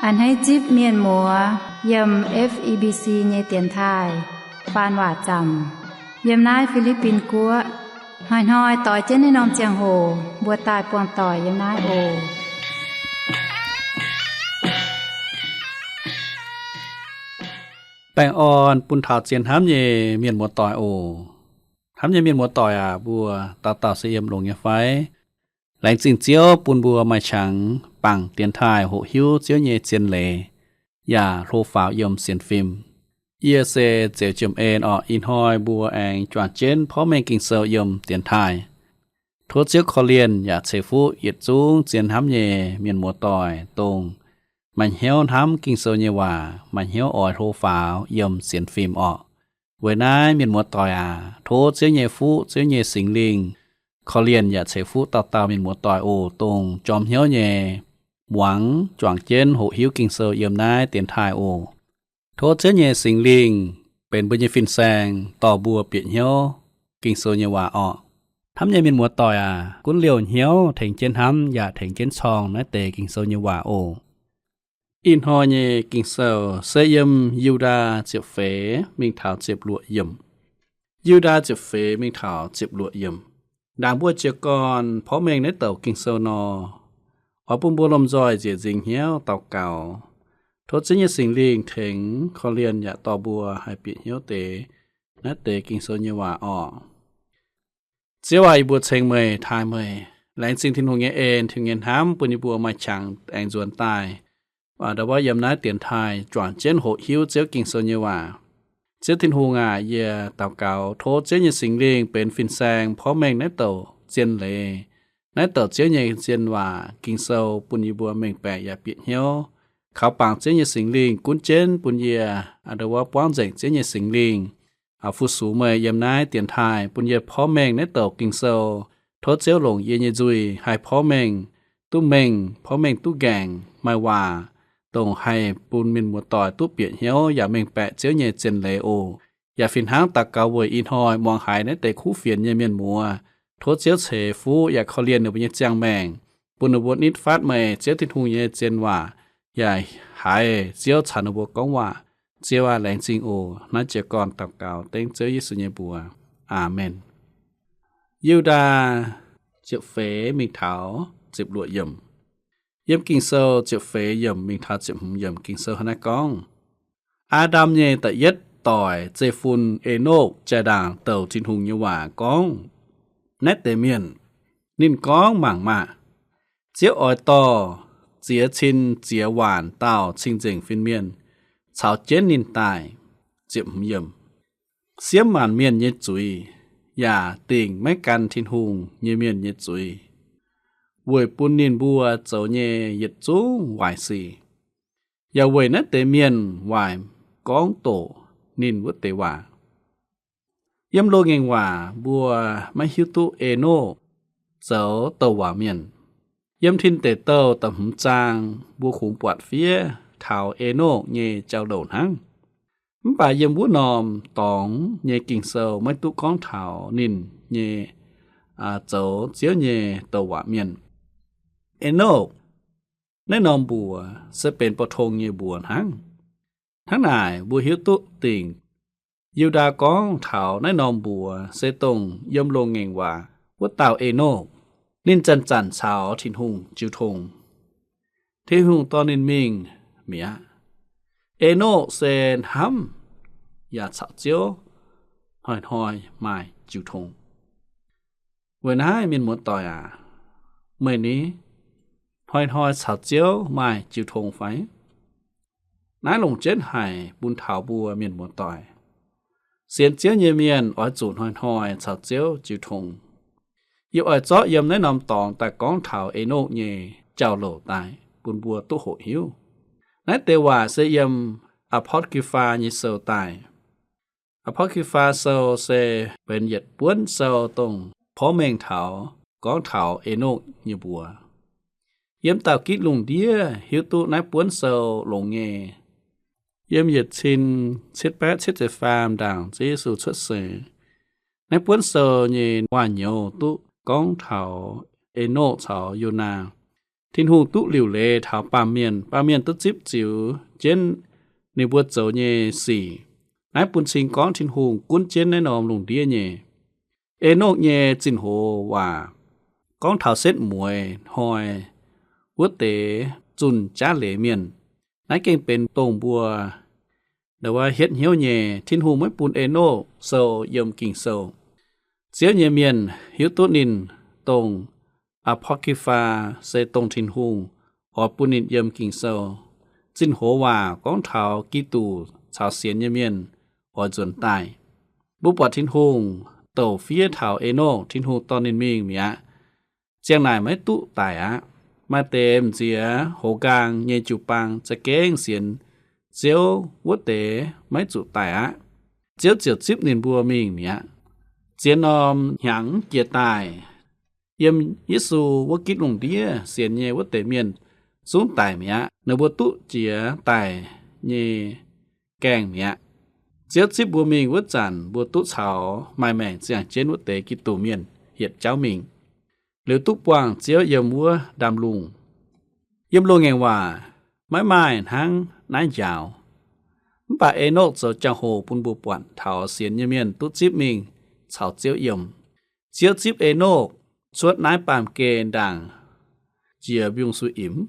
A'hneiv zipv mienh muoz yiem F E B C nyei dienx taaih faan waac zaamc yiem naaiv Fi^li^bin Guoqv. Hnoi-hnoi doix jienv naaiv norm ziangh hoc mbuo daaih buangh doic yiem naaiv oc. Baengh orn bun taux zien hnamv nyei mienh muoz-doic oc. Hnamv nyei mienh muoz-doic aac, mbuo dauh dauh se yiem longx nyei fai? Laengz zingh Ziouv bun mbuo maaih qangx bangc dienx taaih hoqc hiuv Ziouv nyei zien leiz yaac hlo faaux yiem sienx fim. Yie se Zeux Jiem En orqc. Ih hnoi mbuo aengx juangc jienv porv mengh Ging-Sou yiem dienx taaih. Tov Ziouv korv-lienh yaac ceix fuqv yietc zungv zien hnamv nyei mienh muoz-doic, dongh maaih hnyouv hnamv Ging-Sou nyei waac, maaih hnyouv oix hlo faaux yiem sienx fim orqc. Weic naaiv mienh muoz-doic aac, tov Ziouv nyei fuqv, Ziouv nyei Singx Lingh korv-lienh yaac ceix fuqv dauh dauh mienh muoz-doic oc, dongh jorm hnyouv nyei muangx juangc jienv hoqc hiuv Ging-Sou yiem naaiv dienx taaih oc. Tov Ziouv nyei Singx Lingh benx mbuo nyei fin-saeng dorh mbuo bieqc hnyouv Ging-Sou nyei waac orqc. Hnamv nyei mienh muoz-doic aac, gunv liouh hnyouv tengx jienv hnamv yaac tengx jienv corng naaiv deix Ging-Sou nyei waac oc. Ih hnoi nyei Ging-Sou se yiem Yiudaa ziepc feix mingh taux ziepc luoqc yiemc. Yiudaa ziepc feix mingh taux ziepc luoqc yiemc. Ndaangc mbuo jiez gorn porv mengh naaiv douc Ging-Sou nor, oix bun mbuo lomh nzoih njiec nzingc hnyouv daux gaux, tov Ziouv nyei Singx Lingh tengx korv-lienh yaac dorh mbuo haih bieqc hnyouv deix naaiv deix Ging-Sou nyei waac orqc. Ziouv aac, yie mbuo ceng meih, taaih meih. Laengz zingh Tin-Hungh nyei en, Tin-Hungh nyei hnamv bun yie mbuo maaih qangx aengx nzuonx daaih ndau wuov yiem naaiv dienx taaih juangc jienv hoqc hiuv Ziouv Ging-Sou nyei waac. Ziouv Tin-Hungh aac, yie daux gaux tov Ziouv nyei Singx Lingh benx fin-saeng porv mengh naaiv douc zien leiz, naaiv douc Ziouv nyei zien waac Ging-Sou bun yie mbuo mengh baeqc yaac bieqc hnyouv, kaux bangc Ziouv nyei Singx Lingh gunv jienv bun yie ndau wuov buangv nzengc Ziouv nyei Singx Lingh fu-sux meih yiem naaiv dienx taaih bun yie porv mengh naaiv douc Ging-Sou. Tov Ziouv longc yie nyei nzuih haih porv mengh duqv mengh, porv mengh duqv nqaengc, maaih waac dongc haih bun mienh muoz-doic duqv bieqc hnyouv yaac mengh baeqc Ziouv nyei zien leiz oc. Yaac fih hnangv daux gaux weic ih hnoi muangx haiz naaiv deix kuv fienx nyei mienh muoz, tov Ziouv ceix fuqv yaac korv-lienh ninh mbuo nyei ziangh maengc, bun ninh mbuo nitv fatv meih Ziouv Tin-Hungh nyei zien waac yaac haiz Ziouv caux ninh mbuo gorngv waac. Ziouv aac, laengz zingh oc. Naaiv jiez gorn daux gaux dengv Ziouv Yesu nyei mbuox. Aamen. Yiudaa ziepc feix mingh taux ziepc luoqc yiemc. Yiem Ging-Sou ziepc feix yiemc mingh taux ziepc hmz yiemc Ging-Sou hnangv naaiv gorngv, Aa^ndam nyei da'yietv doic zeiv-fun, Enokv, jaa-ndaangc douc Tin-Hungh nyei waac gorngv naaiv deix mienh. Ninh gorngv mangc maah! Ziouv oix dorh ziex cin ziex waanc dauh cing-nzengc fin-mienh caux jienv ninh daaih. Siemv maanc mienh nyei zuiz, yaac dingc maiv gan Tin-Hungh nyei mienh nyei zuiz, weic bun ninh mbuo zoux nyei yietc zungv waaic sic, yaac weic naaiv deix mienh waaic gorngv doqc ninh wuov deix waac. Yiem loz-ngaengc waac mbuo maiv hiuv duqv Enokv zoux douc waac mienh. Yiem Tin Deic Douh da'hmz zaang mbuo kungx buatc fiev taux Enokv nyei jauv-louc hnangv. Mv baac yiem wuov norm dorngx nyei Ging-Sou maiv duqv gorngv taux ninh nyei zoux Ziouv nyei douc waac mienh. Enokv naaiv norm mbuox se benx pou-tong nyei mbuox hnangv. Hnangv naaic mbuo hiuv duqv dingc Yiudaa gorngv taux naaiv norm mbuox se dongh yiem loz-ngaengc waac wuov dauh Enokv. Ninh zanc-zanc caux Tin-Hungh jiu tong. Tin-Hungh dorh ninh mingh mi'aqv. Enokv se hnamv yaac caux Ziouv hnoi-hnoi maaih jiu tong. Weic naaiv mienh muoz-doic aac, meih ni hnoi-hnoi caux Ziouv maaih jiu tong fai? Naaiv longc jienv haic bun taux mbuo mienh muoz-doic. Sienx Ziouv nyei mienh oix zuqc hnoi-hnoi caux Ziouv jiu tong. Yie oix zorqv yiem naaiv norm dorngx daaih gorngv taux Enokv nyei jauv-louc daaih bun mbuo duqv hoqc hiuv. Naaiv deix waac se yiem Apokrifa nyei sou daaih. Apokrifa sou se benx yietc buonv sou dongh porv mengh taux gorngv taux Enokv nyei mbuox. Yiem dauh gitv lungh ndiev hiuv duqv naaiv buonv sou longx nyei. Yiem yietc cin cietv baeqv cietv ziepc faam ndaangc Ziouv Yesu cuotv seix, naaiv buonv sou nyei waac-nyouz duqv gorngv taux Enokv caux Yonaa. Tin-Hungh duqv liuc leiz taux baamh mienh, baamh mienh duqv zipv ziux jienv ninh mbuo zoux nyei sic. Naaiv bun cing gorngv Tin-Hungh gunv jienv naaiv norm lungh ndiev nyei. Enokv nyei zinh hoz waac gorngv taux setv mueiz hnoi wuov deix zunh jaav leiz mienh. Naaiv gengh benx dongh mbuo hietv hnyouv nyei. Tin-Hungh maiv bun Enokv sou yiem Ging-Sou. Ziouv nyei mienh hiuv duqv ninh dongh Apocrypha, se dongh Tin-Hungh oix bun ninh yiem Ging-Sou. Zinh hoz waac gorngv taux Giduc caux sienx nyei mienh oix nzuonx daaih. Mbuo buatc Tin-Hungh douc fiev taux Enokv, Tin-Hungh dorh ninh mingh mi'aqv. Ziang naaic maiv duqv daic aqv. Maaih deix m'nziex hoz nqaang nyei jiu-baang za'gengh sienx Ziouv wuov deix maiv zuqc daic aqv. Ziouv ziouc zipv ninh mbuo mingh mi'aqv. Ziex norm hnyangx jiex daaih, yiem Yesu wuov gitv lungh ndiev sienx nyei wuov deix mienh zungv daic mi'aqv. Ninh mbuo duqv jiex daic nyei gaengh mi'aqv. Ziouv zipv mbuo mingh wuov zanc, mbuo duqv caux maaih maengc ziangh jienv wuov deix Giduc mienh yietc jauv mingh, liuz duqv buangh Ziouv yiem wuov ndaamv-lungh. Yiem loz-ngaengc waac maiv maaih hnangv naaiv njaaux. Mv baac Enokv zoux jangx-hoc bun mbuo buatc taux sienx nyei mienh duqv zipv mingh caux Ziouv yiem. Ziouv zipv Enokv cuotv naaiv baamh gen ndaangc jiex mbiungc-suiv-imx.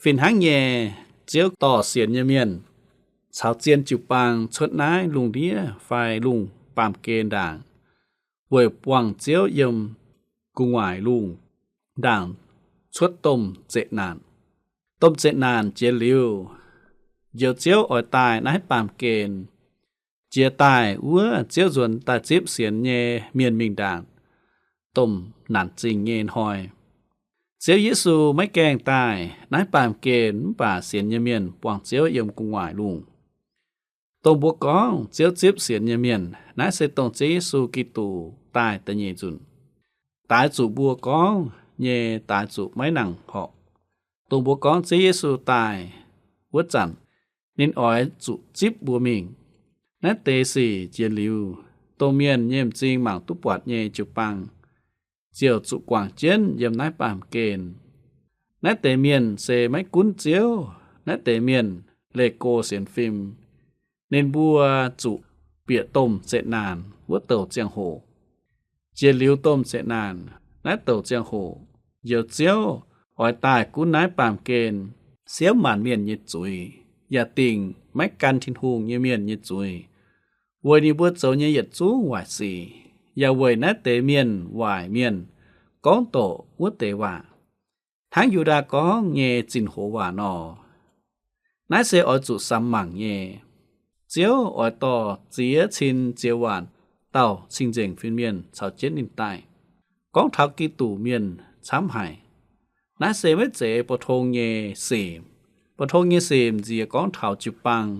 Fih hnangv nyei, Ziouv dorh sienx nyei mienh caux zien jiu-baang cuotv naaiv lungh ndiev fai lungh baamh gen ndaangc, weic buangh Ziouv yiem gu'nguaaic lungh ndaangc cuotv domh zeqc naanc. Domh zeqc naanc jiex liuz, Njoux Ziouv oix daaih naaiv baamh gen jiex daaih wuov Ziouv nzuonx daaih zipv sienx nyei mienh mingh ndaangc domh naanc zingh nyei hnoi. Ziouv Yesu maiv gaengh daaih naaiv baamh gen, mv baac sienx nyei mienh buangh Ziouv yiem gu'nguaaic lungh. Dongh mbuo gorngv Ziouv zipv sienx nyei mienh, naaiv se dongh Ziouv Yesu Giduc daaih da'nyeic nzunc. Daaix zuqc mbuo gorngv nyei daaix zuqc maiv nangc horpc. Dongh mbuo gorngv Ziouv Yesu daaih wuov zanc, ninh oix zuqc zipv mbuo mingh. Naaiv deix sic jiex liuz, dongh mienh nyei m'zing mangc duqv buatc nyei jiu-baang ziouc zuqc guangc jienv yiem naaiv baamh gen. Naaiv deix mienh se maiv gunv Ziouv. Naaiv deix mienh leih go sienx fim. Ninh mbuo zuqc bieqc domh zeqc naanc wuov douc ziangh hoc. Jiex liuz domh zeqc naanc naaiv douc ziangh hoc, Njoux Ziouv oix daaih gunv naaiv baamh gen siemv maanc mienh nyei zuiz, yaac dingc maiv gan Tin-Hungh nyei mienh nyei zuiz, weic ninh mbuo zoux nyei yietc zungv waaic sic, yaac weic naaiv deix mienh waaic mienh gorngv doqc wuov deix waac. Hnangv Yu^ndaa gorngv nyei zinh hoz waac nor, naaiv se oix zuqc samx mangc nyei. Ziouv oix dorh ziex cin ziex waanc dauh cing-nzengc fin-mienh caux jienv ninh daaih. Gorngv taux Giduc mienh camv haic. Naaiv se maiv zeiz pou-tong nyei sic. Pou-tong nyei sic m'nziex gorngv taux jiu-baang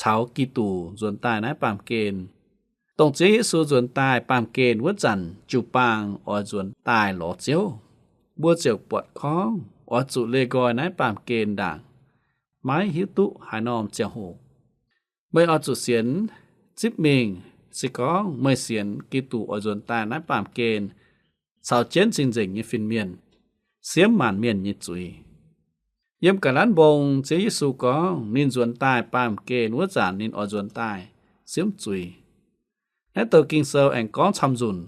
caux Giduc nzuonx daaih naaiv baamh gen. Dongh Ziouv Yesu nzuonx daaih baamh gen wuov zanc, jiu-baang oix nzuonx daaih lorz Ziouv. Mbuo ziouc buatc gorngv oix zuqc leih nqoi naaiv baamh gen ndaangc, maiv hiuv duqv haaix norm ziangh hoc. Meih oix zuqc sienx zipv mingh, se gorngv meih sienx Giduc oix nzuonx daaih naaiv baamh gen caux jienv cing-nzengc nyei fin-mienh, siemv maanc mienh nyei zuiz. Yiem Ga'lanv Mbong, Ziouv Yesu gorngv ninh nzuonx daaih baamh gen wuov zanc ninh oix nzuonx daaih siemv zuiz. Naaiv douc Ging-Sou aengx gorngv camv nzunc.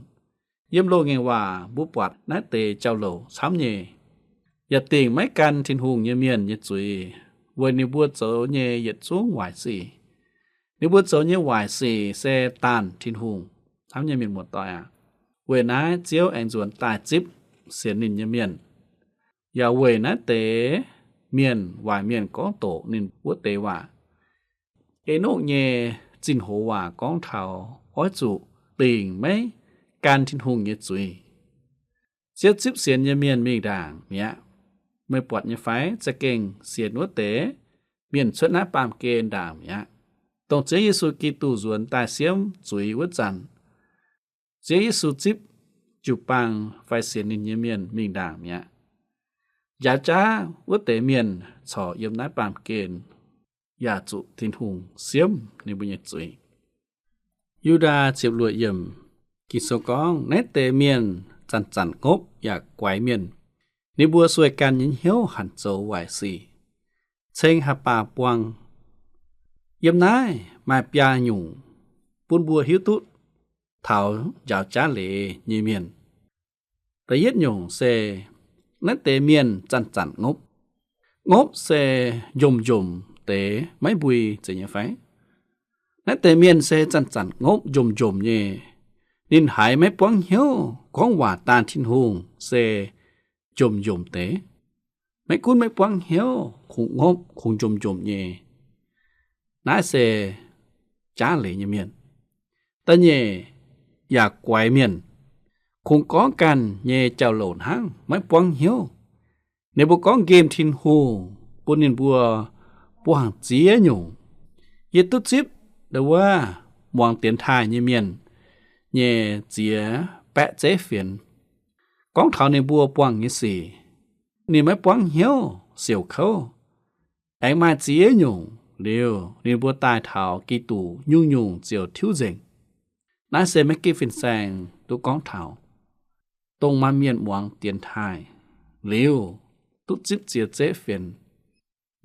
Yiem loz-ngaengc waac mbuo buatc naaiv deix jauv-louc camv nyei, yaac dingc maiv gan Tin-Hungh nyei mienh nyei zuiz, weic ninh mbuo zoux nyei yietc zungv waaic sic. Ninh mbuo zoux nyei waaic sic se daanh Tin-Hungh. Camv nyei mienh muoz-doic aac, weic naaiv Ziouv aengx nzuonx daaih zipv sienx ninh nyei mienh, yaac weic naaiv deix mienh waaic mienh gorngv doqc ninh wuov deix waac. Enokv nyei zinh hoz waac gorngv taux oix zuqc dingc maiv gan Tin-Hungh nyei zuiz. Ziouv zipv sienx nyei mienh mingh ndaangc mi'aqv. Meih buatc nyei fai? Za'gengh sienx wuov deix mienh cuotv naaiv baamh gen ndaangc mi'aqv. Dongh Ziouv Yesu Giduc nzuonx daaih siemv zuiz wuov zanc, Ziouv Yesu zipv jiu-baang fai sienx ninh nyei mienh mingh ndaangc mi'aqv. Njaaux jaav wuov deix mienh corc yiem naaiv baamh gen yaac zuqc Tin-Hungh siemv ninh mbuo nyei zuiz. Yu^ndaa ziepc luoqc yiemc, Ging-Sou gorngv, naaiv deix mienh zanc-zanc ngopv yaac guaix mienh. Ninh mbuo sueih ganh nyei hnyouv hanc zoux waaic sic. Ceng Haaix Baah Buang. Yiem naaiv maaih biaa nyungc bun mbuo hiuv duqv taux njaaux jaav leiz nyei mienh. Da'yietv nyungc se naaiv deix mienh zanc-zanc ngopv. Ngopv se njomc-njomc deix, maiv mbui zeiz nyei fai? Naaiv deix mienh se zanc-zanc ngopv, njomc-njomc nyei. Ninh haiz maiv buangv hnyouv, gorngv waac daanh Tin-Hungh se njomc-njomc deix. Maiv gunv maiv buangv hnyouv, kungx ngopv, kungx njomc-njomc nyei. Naaiv se jaav leiz nyei mienh. Da'nyeic, yaac guaix mienh, kungx gorngv ganh nyei jauv-louc hnangv, maiv buangv hnyouv. Ninh mbuo gorngv nqemh Tin-Hungh bun ninh mbuo buangh ziex nyungc. Yie duqv zipv ndau wuov muangx dienx taaih nyei mienh nyei ziex baeqv zeiv fienx, gorngv taux ninh mbuo buangh nyei sic. Ninh maiv buangv hnyouv, siouc kouv. Aengx maaih ziex nyungc liuz, ninh mbuo daaih taux Giduc nyungc-nyungc ziouc tiuv nzengc. Naaiv se maiv ginv fin-saeng duqv gorngv taux dongh maaih mienh muangx dienx taaih liuz, duqv zipv ziex zeiv fienx,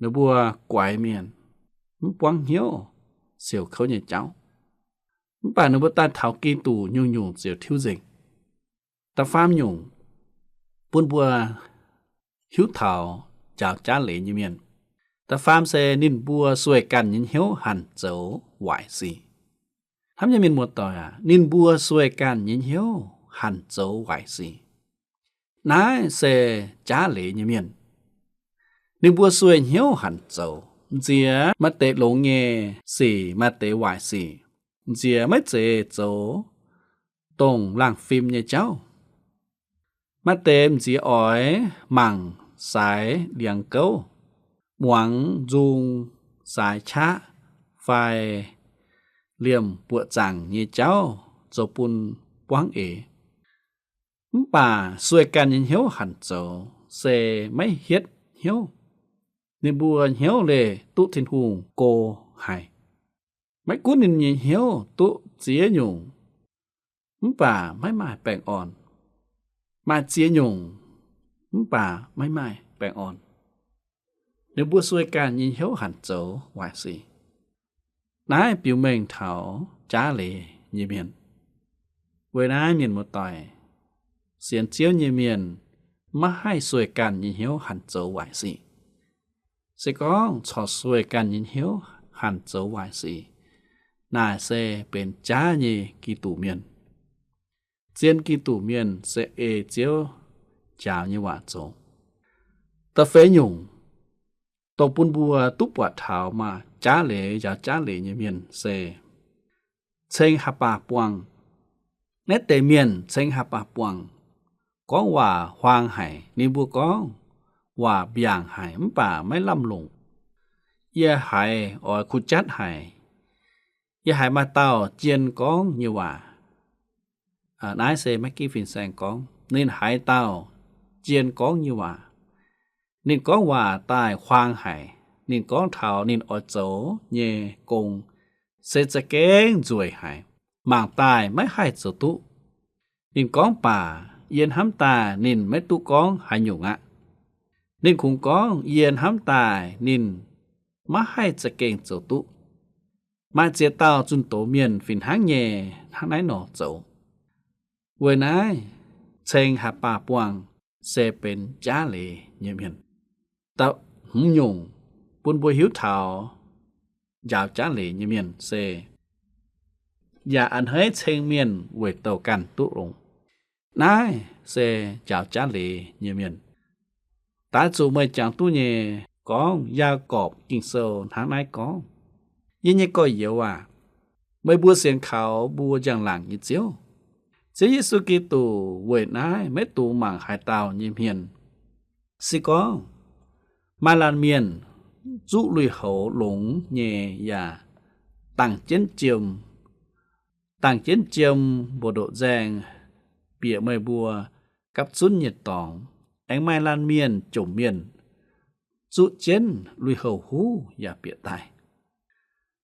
ninh mbuo guaix mienh, mv buangv hnyouv, siouc kouv nyei jauv. Mv baac ninh mbuo daaih taux Giduc nyungc-nyungc ziouc tiuv nzengc. Da'faam nyungc bun mbuo hiuv taux njaaux jaav leiz nyei mienh. Da'faam se ninh mbuo sueih ganh nyei hnyouv hanc zoux waaic sic. Hnamv nyei mienh muoz-doic aac, ninh mbuo sueih ganh nyei hnyouv hanc zoux waaic sic. Naaiv se jaav leiz nyei mienh. Ninh mbuo sueih hnyouv hanc zoux, m'nziex maaih deix longx nyei sic, maaih deix waaic sic. M'nziex maiv zeiz zoux dongh laangh fim nyei jauv. Maaih deix m'nziex oix mangc saaix ndiangx gouv, muangx nzung saaix qaqv, fai liemh buoqc zaangc nyei jauv zoux bun buangv eix. Mv baac sueih ganh nyei hnyouv hanc zoux se maiv hietv hnyouv. Ninh mbuo hnyouv leih duqv Tin-Hungh go haic. Maiv gunv ninh nyei hnyouv duqv ziex nyungc, mv baac maiv maaih baengh orn. Maaih ziex nyungc, mv baac maiv maaih baengh orn. Ninh mbuo sueih ganh nyei hnyouv hanc zoux waaic sic. Naaiv biux mengh taux jaav leiz nyei mienh. Weic naaiv mienh muoz-doic, sienx Ziouv nyei mienh maiv haih sueih ganh nyei hnyouv hanc zoux waaic sic. Se gorngv corc sueih ganh nyei hnyouv hanc zoux waaic sic, naaic se benx jaav nyei Giduc mienh. Zien Giduc mienh se ei Ziouv njaaux nyei waac zoux. Da'feix nyungc, dongh bun mbuo duqv buatc taux maaih jaav leiz, njaaux jaav leiz nyei mienh se ceng Haaix Baah Buang. Naaiv deix mienh ceng Haaix Baah Buang, gorngv waac huaang haic. Ninh mbuo gorngv waac mbiaangc haic mv baac maiv lamh longc. Yie haiz oix kuh jatv haic. Yie haiz maaih dauh jien gorngv nyei waac. Naaiv se maiv ginv fin-saeng gorngv. Ninh haiz dauh jien gorngv nyei waac. Ninh gorngv waac daaih huaang haic. Ninh gorngv taux ninh oix zoux nyei gong se za'gengh nzueic haic, mangc daaih maiv haih zoux duqv. Ninh gorngv baac yie hnamv daaih ninh maiv duqv gorngv haaix nyungc aqv. Ninh kungx gorngv yie hnamv daaih ninh maiv haih za'gengh zoux duqv. Maaih ziex dauh zunh doz mienh fih hnangv nyei hnangv naaiv nor zoux. Weic naaiv ceng Haaix Baah Buang se benx jaav leiz nyei mienh. Da'hmz nyungc bun mbuo hiuv taux njaaux jaav leiz nyei mienh se yaac a'hneiv ceng mienh weic douc ganh duqv longx. Naaiv se njaaux jaav leiz nyei mienh. Daaih zuqc meih jangx duqv nyei gorngv Yaagorpc Ging-Sou hnangv naaiv gorngv, Yie nyei gorx-youz aac, meih mbuo sienx kaux mbuo njang-laangc nyei Ziouv, Ziouv Yesu Giduc, weic naaiv maiv dungx mangc haaix dauh nyei hmien. Se gorngv maaih laanh mienh zuqv lui-houx longx nyei yaac dangh jienv jiem, dangh jienv jiem mbu'ndoqc nzaeng bieqc meih mbuo gapv zunv nyei dorngx, aengx maaih laanh mienh jomc mienh zuqv jienv lui-houx huv yaac bieqc daaih.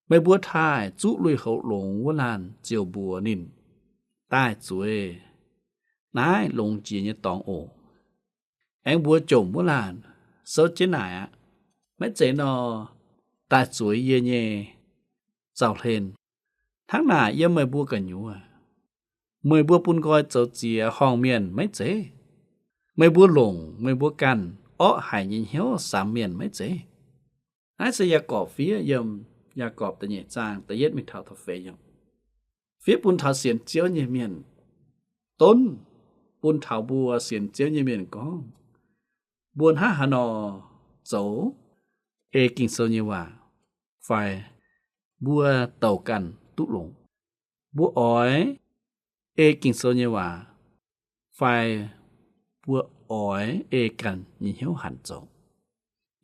Meih mbuo taaih zuqv lui-houx longx wuov laanh ziouc mbuox ninh, Daaih zueiz naaiv longx jiex nyei dorngx oc. aengx mbuox jomc wuov laanh, souv jienv naaic aqv. Maiv zeiz nor, daaih zueiz yie nyei zaux-hlen. Hnangv naaic yiem meih mbuo gu'nyuoz, meih mbuo bun nqoi zoux ziex horngh mienh maiv zeiz? Meih mbuo longc meih mbuo ganh orqv haic nyei hnyouv samx mienh maiv zeiz? Naaiv se Yaagorpc fiev yiem Yaagorpc da'nyeic zaang da'yietv mingh taux da'feix yiemc. Fiev bun taux sienx Ziouv nyei mienh, donv bun taux mbuo sienx Ziouv nyei mienh gorngv, mbuo hnangv haaix nor zoux ei Ging-Sou nyei waac, fai mbuo douc ganh duqv longx? Mbuo oix ei Ging-Sou nyei waac, fai mbuo oix ei ganh nyei hnyouv hanc zoux?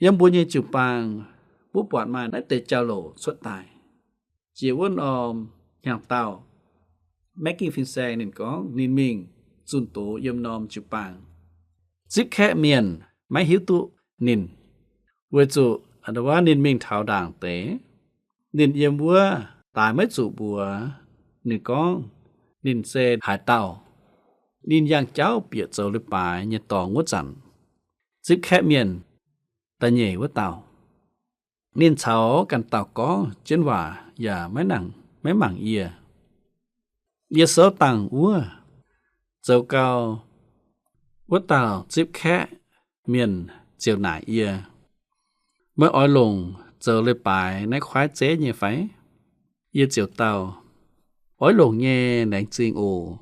Yiem mbuo nyei jiu-baang, mbuo buatc maaih naaiv deix jauv-louc cuotv daaih. Jiex wuov norm hnyangx-daauh, maiv ging fin-saeng ninh gorngv ninh mingh zunh doz yiem norm jiu-baang. Zipv kaeqv mienh maiv hiuv duqv ninh, weic zuqc a'nda wuov ninh mingh taux ndaangc deix. Ninh yiem wuov daaix maiv zuqc mbuox ninh gorngv ninh se haaix dauh. Ninh yangh jauv bieqc zoux leiz-baaix nyei dorngx wuov zanc, zipv kaeqv mienh da'nyeic wuov dauh, ninh caux ganh dauh gorngv jienv waac yaac maiv nangc, maiv mangc yie. Yie souv dangh wuov, zoux gau wuov dauh zipv kaeqv mienh ziouc naaic yie, meih oix longc zoux leiz-baaix naaiv kuaaiv zeiv nyei fai? Yie ziouc dau, oix longc nyei, laengz zingh oc.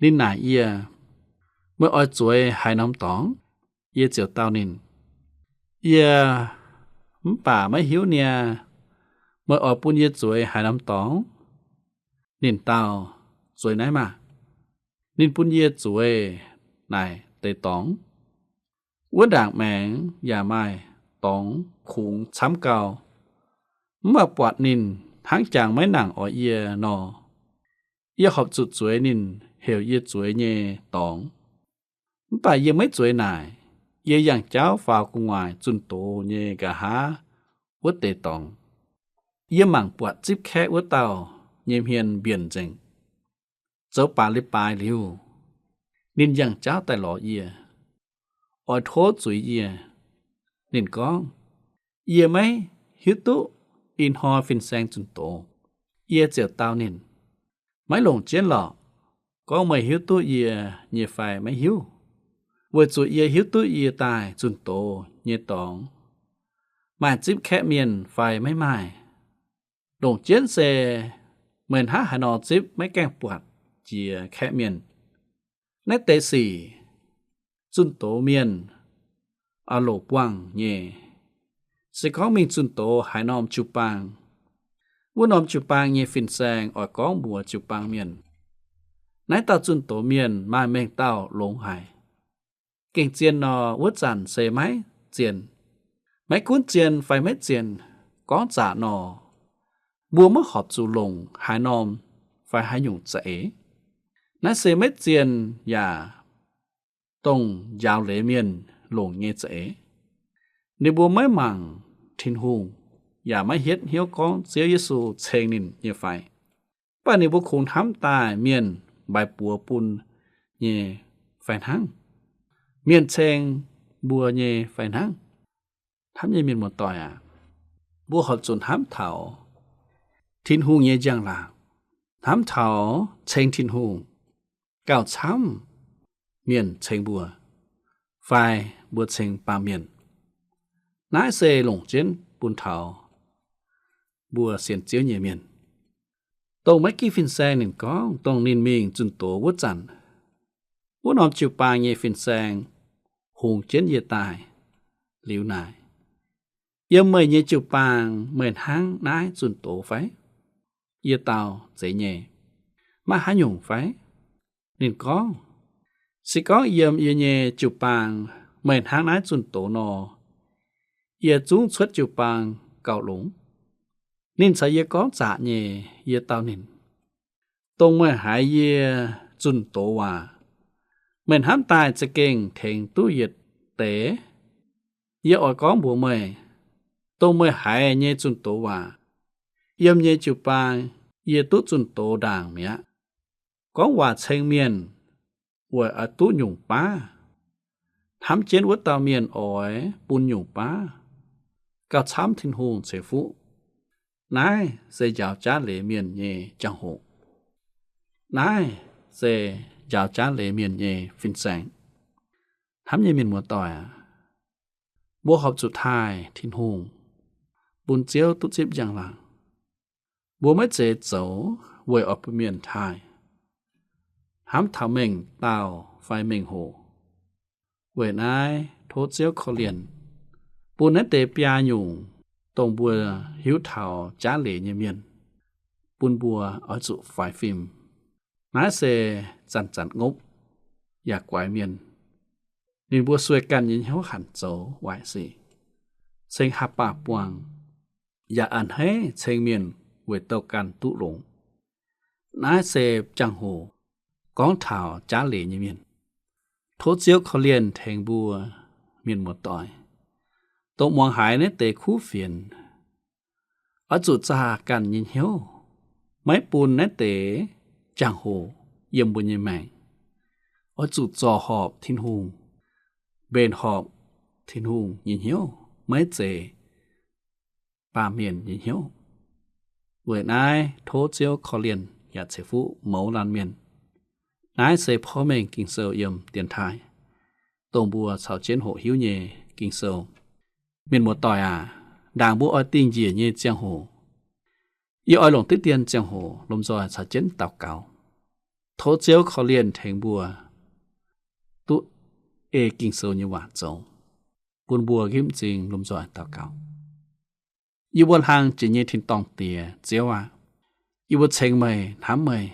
Ninh naaic yie, meih oix zueiz haaix norm dorngx? Yie ziouc dau ninh, yie mv baac maiv hiuv niaa. Meih oix bun yie zueiz haaix norm dorngx? Ninh dau, zueiz naaiv maah! Ninh bun yie zueiz naaic deix dorngx. Wuov ndaangc maengx yaac maaih dorngx kungx camv gau, mv baac buatc ninh hnangv jangx maiv nangc oix yie nor, yie horpc zuqc zueiz ninh heuc yie zueiz nyei dorngx. Mv baac yie maiv zueiz naaic, yie yangh jauv faaux gu'nguaaic zunh doz nyei nqa'haav wuov deix dorngx. Yie mangc buatc zipv kaeqv wuov dauh nyei hmien mbienc nzengc. Zoux baac leiz-baaix liuz, ninh yangh jauv daaih lorz yie, oix tov zuiz yie. Ninh gorngv, yie maiv hiuv duqv ih hnoi fin-saeng zunh doz. Yie ziouc dau ninh, maiv longc jienv lorqc, gorngv meih hiuv duqv yie nyei fai maiv hiuv, weic zuqc yie hiuv duqv yie daaih zunh doz nyei dorngx maaih zipv kaeqv mienh fai maiv maaih. Longc jienv se meih hnangv haaix nor zipv maiv gaengh buatc jiex kaeqv mienh. Naaiv deix sic zunh doz mienh oix loc buangh nyei. Se gorngv mingh zunh doz haaix norm jiu-baang, wuov norm jiu-baang nyei fin-saeng oix gorngv mbuox jiu-baang mienh, naaiv dauh zunh doz mienh maaih mengh dauh longx haic. Gengh zien nor, wuov zanc se maiv zien. Maiv gunv zien fai maiv zien, gorngv zaqc nor, mbuo maiv horpc zuqc longc haaix norm fai haaix nyungc za'eix. Naaiv se maiv zien yaac dongh njaaux leiz mienh longc nyei za'eix. Ninh mbuo maiv mangc Tin-Hungh, yaac maiv hietv hnyouv gorngv Ziouv Yesu ceng ninh nyei fai. Mv baac ninh mbuo kungx hnamv daaih mienh mbaix buoz bun nyei fai hnangv, mienh ceng mbuo nyei fai hnangv. Hnamv nyei mienh muoz-doic aac, mbuo horpc zuqc hnamv taux Tin-Hungh nyei njang-laangc, hnamv taux ceng Tin-Hungh gauh camv mienh ceng mbuo, fai mbuo ceng baamh mienh. Naaiv se longc jienv bun taux mbuo sienx Ziouv nyei mienh. Dongh maiv ginv fin-saeng ninh gorngv, dongh ninh mingh zunh doz wuov zanc, wuov norm jiu-baang nyei fin-saeng hungx jienv yie daaih liuz naaic, yiem meih nyei jiu-baang meih hnangv naaiv zunh doz fai? Yie dau, zeiz nyei. Maiv haaix nyungc fai? Ninh gorngv, se gorngv yiem yie nyei jiu-baang meih hnangv naaiv zunh doz nor, yie zungv cuotv jiu-baang gauh longx. Ninh caux yie gorngv zaqc nyei. Yie dau ninh, dongh meih haiz yie zunh doz waac, meih hnamv daaih za'gengh tengx duqv yietc deix. Yie oix gorngv mbuox meih, dongh meih haiz nyei zunh doz waac, yiem nyei jiu-baang yie duqv zunh doz ndaangc mi'aqv. Gorngv waac ceng mienh weic oix duqv nyungc baav. Hnamv jienv wuov dauh mienh oix bun nyungc baav gauh camv Tin-Hungh ceix fuqv. Naaiv se njaaux jaav leiz mienh nyei jangx-hoc. Naaiv se njaaux jaav leiz mienh nyei fin-saeng. Hnamv nyei mienh muoz-doic aac, mbuo horpc zuqc taaih Tin-Hungh, bun Ziouv duqv zipv njang-laangc. Mbuo maiv zeiz zoux weic oix bun mienh taaih, hnamv taux mengh dauh fai mengh hoc. Weic naaiv tov Ziouv korv-lienh, bun naaiv deix biaa nyungc, dongh mbuo hiuv taux jaav leiz nyei mienh, bun mbuo oix zuqc faix fim. Naaiv se zanc-zanc ngopv yaac guaix mienh. Ninh mbuo sueih ganh nyei hnyouv hanc zoux waaic sic, ceng haah baac buangh, yaac a'hneiv ceng mienh weic douh ganh duqv longx. Naaiv se jangx-hoc gorngv taux jaav leiz nyei mienh. Tov Ziouv korv-lienh tengx mbuo mienh muoz-doic, dongh muangx haiz naaiv deix kuv fienx, oix zuqc zaah ganh nyei hnyouv, maiv bun naaiv deix jangx-hoc yiem mbuo nyei maengc. Oix zuqc zorc horpc Tin-Hungh, mbenc horpc Tin-Hungh nyei hnyouv, maiv zeiz baamh mienh nyei hnyouv. Weic naaiv tov Ziouv korv-lienh yaac ceix fuqv mouz laanh mienh. Naaiv se porv mengh Ging-Sou yiem dienx taaih, dongh mbuo caux jienv hoqc hiuv nyei Ging-Sou. Mienh muoz-doic aac, ndaangc mbuo oix dingh njiec nyei ziangh hoc, yie oix longc diqv dien ziangh hoc lomh nzoih caux jienv daux gaux. Tov Ziouv korv-lienh tengx mbuo duqv ei Ging-Sou nyei waac zoux, bun mbuo nqipv m'zing lomh nzoih daux gaux. Yie mbuo hlang jiex nyei tin-dorngh Diex, Ziouv aac, yie mbuo ceng meih, hnamv meih,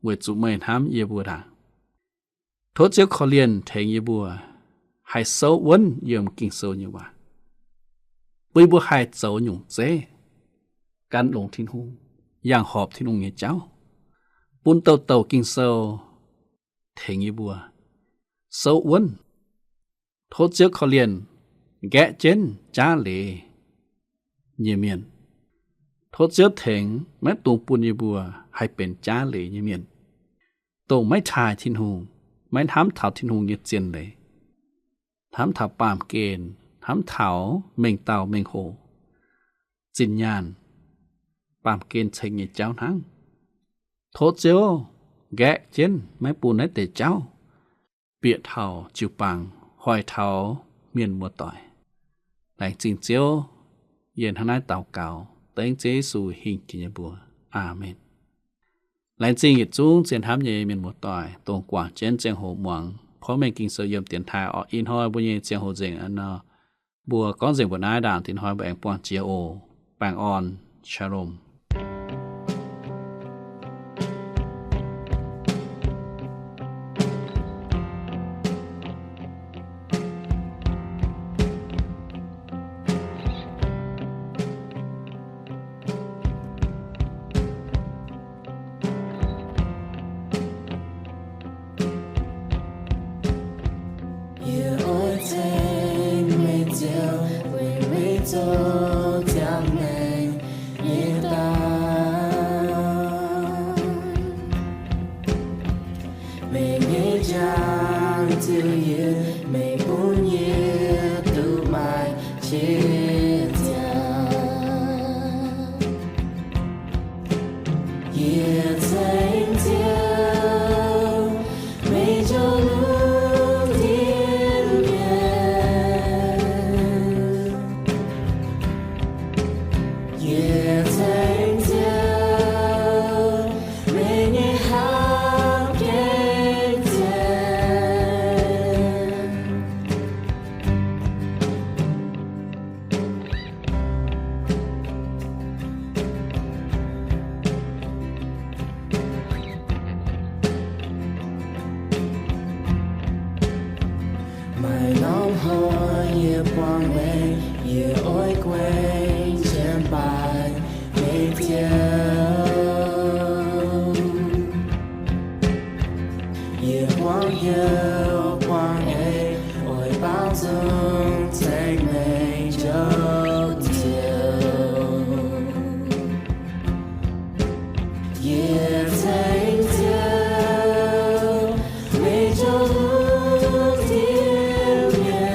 weic zuqc meih hnamv yie mbuo ndaangc. Tov Ziouv korv-lienh tengx yie mbuo haih souv wuonv yiem Ging-Sou nyei waac, bun yie mbuo haih zoux nyungc zeiv, gan longx Tin-Hungh, yangh horpc Tin-Hungh nyei jauv, bun douc douc Ging-Sou tengx yie mbuo souv wuonv. Tov Ziouv korv-lienh nqaeqv jienv jaav leiz nyei mienh. Tov Ziouv tengx maiv dungx bun yie mbuo haih benx jaav leiz nyei mienh, dongh maiv taaih Tin-Hungh, maiv hnamv taux Tin-Hungh nyei zien leiz, hnamv taux baamh gen, hnamv taux mengh dauh mengh hoc, zinh nyaanh, baamh gen ceng nyei jauv hnangv. Tov Ziouv nqaeqv jienv maiv bun naaiv deix jauv bieqc taux jiu-baang, hoic taux mienh muoz-doic. Laengz zingh Ziouv, yie hnangv naaiv daux gaux dengv Ziouv Yesu hingh jiex nyei mbuox. Aamen. Laengz zingh yietc zungv zien hnamv nyei mienh muoz-doic, dongh guangc jienv ziangh hoc muangx porv mengh Ging-Sou yiem dienx taaih orqc. Ih hnoi mbuo nyei ziangh hoc nzengc aqv nor, mbuo gorngv nzengc mbuo naaiv ndaangc, dingc hnoi mbuo aengx buangh jiex oc. Baengh orn, Shalom. Yie oix ceng meih Ziouv, weic meih zoux ziangh maengc nyei daaih. Meih nyei njang-ziouv yie, meih bun yie duqv maaih qiex jiang. Yie ceng Ziouv, meih njang-lungh ndiev mienh. Yie ceng Ziouv, meih nyei hnamv gengh ziex. Maaih norm hnoi yie buangh meih, yie oix guengc jienv baaix meih Ziouv. Yie buangh hnyouv buangh eix, oix baaux nzung ceng meih Njoux Ziouv. Yie ceng Ziouv, meih Njoux Lungh Ndiev Mienh.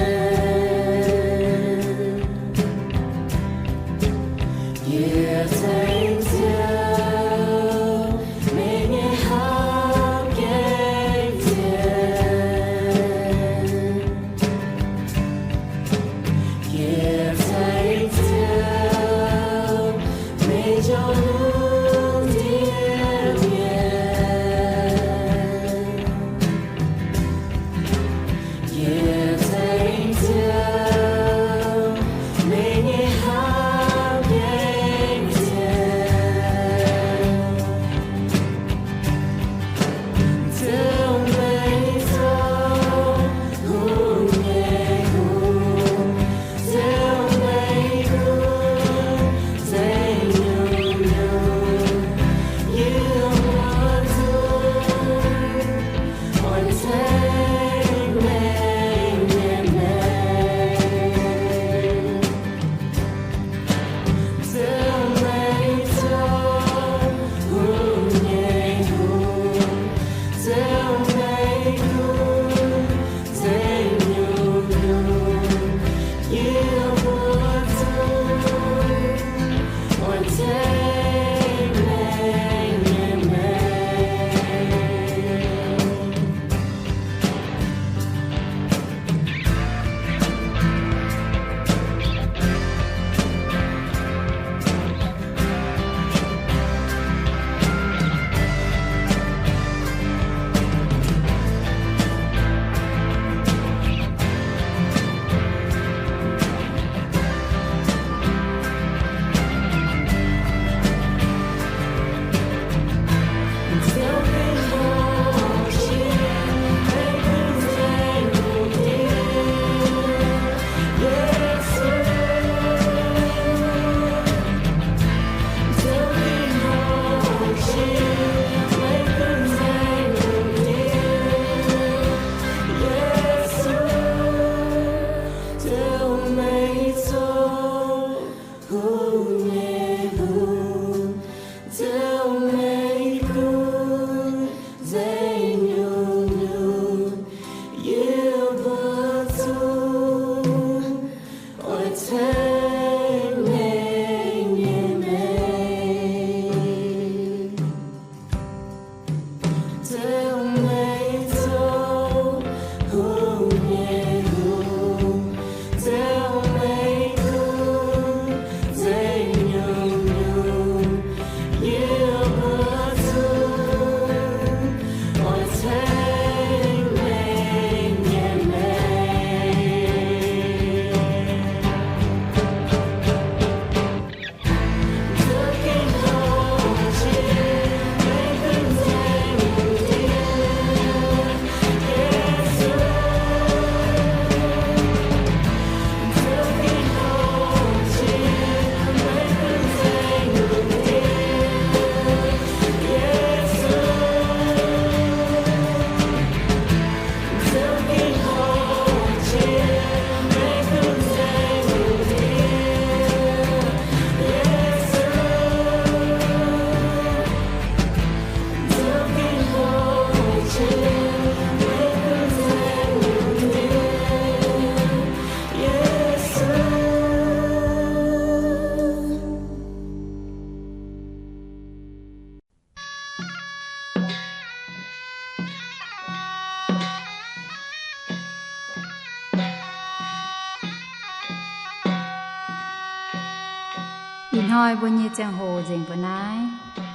Ih hnoi mbuo nyei ziangh hoc nzengc mbuo naaiv.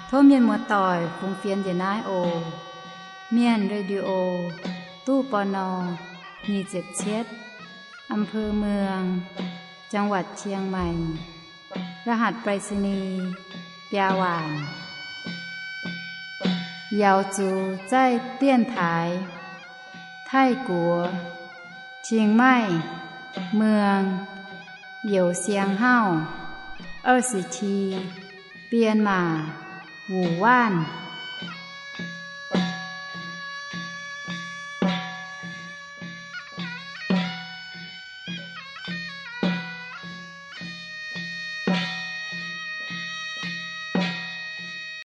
Tov mienh muoz-doic fungx fienx njiec naaiv oc. Mienh Radio, ตู้ ปณ. nyic ziepc cietv, อำเภอเมือง จังหวัดเชียงใหม่ รหัสไปรษณีย์ biaa waanc. Yaux zuqc zaih dienx taaix Taiv-Guoqv, Qing Maih, Mueng, Youz Siang Hauv, 二十七, Bienh Maac, Wuc Waanv.